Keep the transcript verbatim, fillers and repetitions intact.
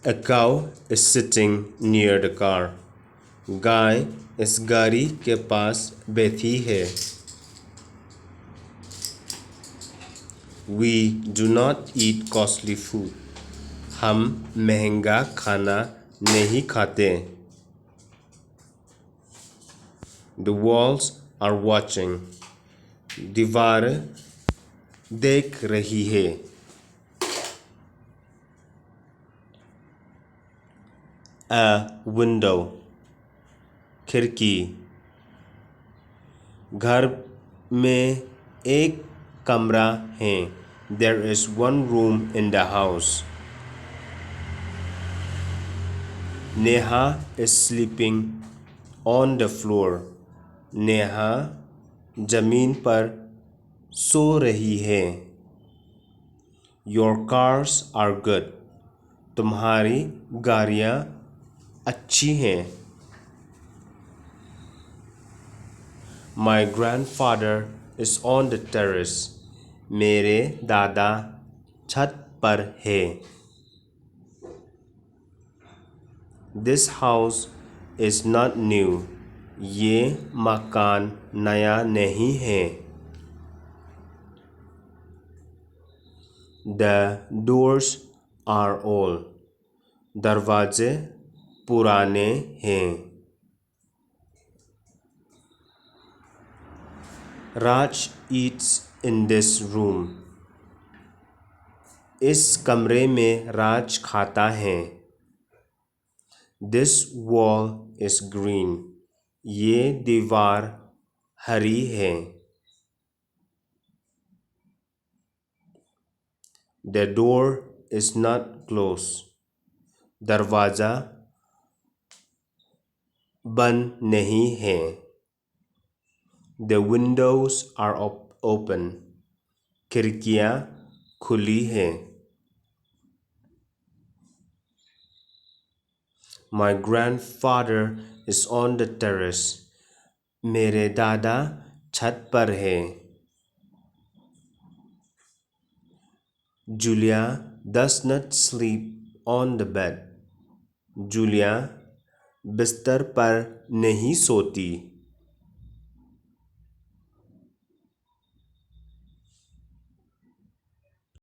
A cow is sitting near the car. गाय इस गाड़ी के पास बैठी है। We do not eat costly food. हम महंगा खाना नहीं खाते। The walls are watching. दीवार देख रही है। A window, खिड़की। घर में एक कमरा है। There is one room in the house. नेहा is sleeping on the floor. नेहा जमीन पर सो रही है। Your cars are good. तुम्हारी गाड़ियाँ अच्छी हैं। My grandfather is on the terrace. मेरे दादा छत पर है। This house is not new. ये मकान नया नहीं है। The doors are old. दरवाजे पुराने हैं। Raj eats in this room. इस कमरे में राज खाता है। This wall is green. ये दीवार हरी है। The door is not closed. दरवाज़ा बंद नहीं है। The windows are op- open. खिड़कियाँ खुली हैं। My grandfather is on the terrace. मेरे दादा छत पर हैं। Julia does not sleep on the bed. जूलिया बिस्तर पर नहीं सोती।